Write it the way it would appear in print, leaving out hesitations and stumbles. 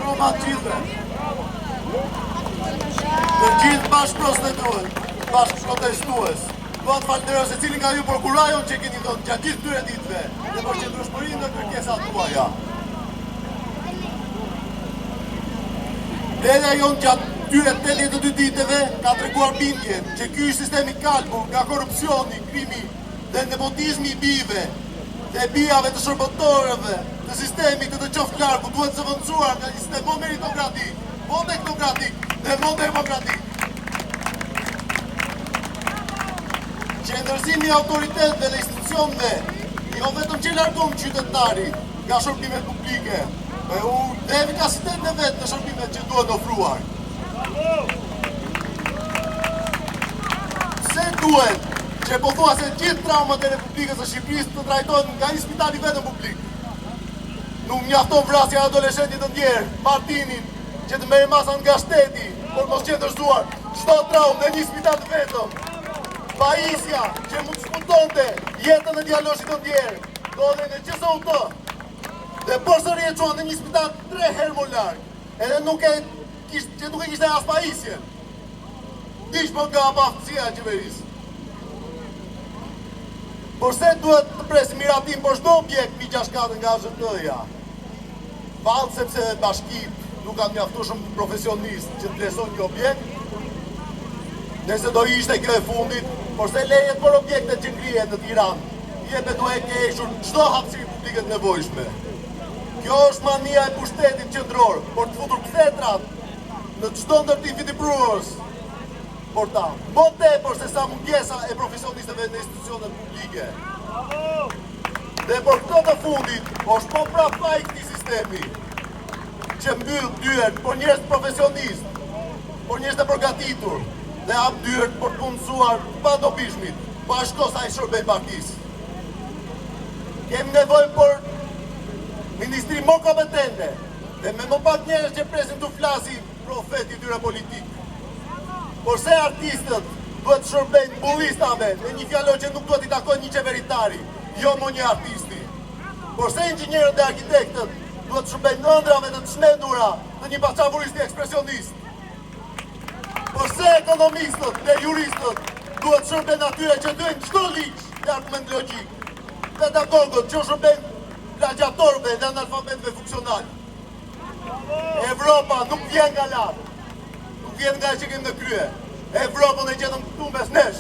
Mirëmbrëma të gjithëve. Të gjithë bashkëprotestues. Dua të falënderoj secilin nga ju për kurajon që keni dhënë gjatë gjithë këtyre ditëve dhe për qëndrueshmërinë në kërkesat tuaja. Mbledhja jonë gjatë këtyre 82 ditëve ka treguar bindjen që ky sistem i kalbur nga korrupsioni, krimi dhe nepotizmi i bijve dhe bijave të shërbëtorëve të sistemit të të qoftë largu duhet zëvendësuar nga një sistem më meritokratik, më teknokratik dhe më demokratik. Qendërzimi i autoriteteve dhe institucioneve jo vetëm që largon qytetarin nga shërbimet publike, po e ul dhe efikasitetin e vet në shërbimet që duhen ofruar. Pse duhet që pothuajse gjithë traumat e Republikës së Shqipërisë të trajtohen nga një spital i vetëm publik? Nuk mjafton vrasja e adoleshentit të ndjerë, Martinit, që të merren masa nga shteti, por mos qendërzuar çdo traumë në një spital të vetëm. Pajisja që mund të shpëtonte jetën e djaloshit të ndjerë, ndodhej në QSUT. Dhe përsëri e çuan në një spital tre herë më larg, edhe nuk e kishte, që nuk e kishte as pajisjen. Vdiq po nga paaftësia e qeverisë. Përse duhet të presim miratim për çdo objekt mbi 6 kate nga AZHT-ja? Vallë sepse bashkitë nuk kanë mjaftueshëm profesionistë që të vlerësojnë një objekt? Nëse do ishte kjo e fundit, përse lejet për objektet që ngrihen në Tiranë jepen duke hequr çdo hapësirë publike të nevojshme? Kjo është mania e pushtetit qendror për të futur kthetrat në çdo ndërtim fitimprurës, por ta, më tepër se sa mungesa e profesionistëve në institucionet publike. Dhe për këtë të fundit, është po prapë faji i këtij sistemi, që mbyll dyert për njerëz profesionistë, për njerëz të përgatitur dhe hap dyert për të punësuar të padobishmit, po ashtu sa i shërben partisë. Kemi nevojë për ministri më kompetente dhe me më pak njerëz që presin t'u flasi profeti i tyre politik. Përse artistët duhet të shërbejnë bullistave në një fjalor që nuk duhet t'i takojë një qeveritari, jo më një artisti? Përse inxhinierët dhe arkitektët duhet të shërbejnë ëndrrave të çmendura të një paçavuristi ekspresionist? Përse ekonomistët dhe juristët duhet të shërbejnë atyre që thyejnë çdo ligj dhe argument logjik? Pedagogët që u shërbejnë plagjiatorëve dhe analfabetëve funksional? Evropa nuk vjen nga lart. Nuk vjen nga që kemi në krye. Evropën e gjetëm këtu mes nesh.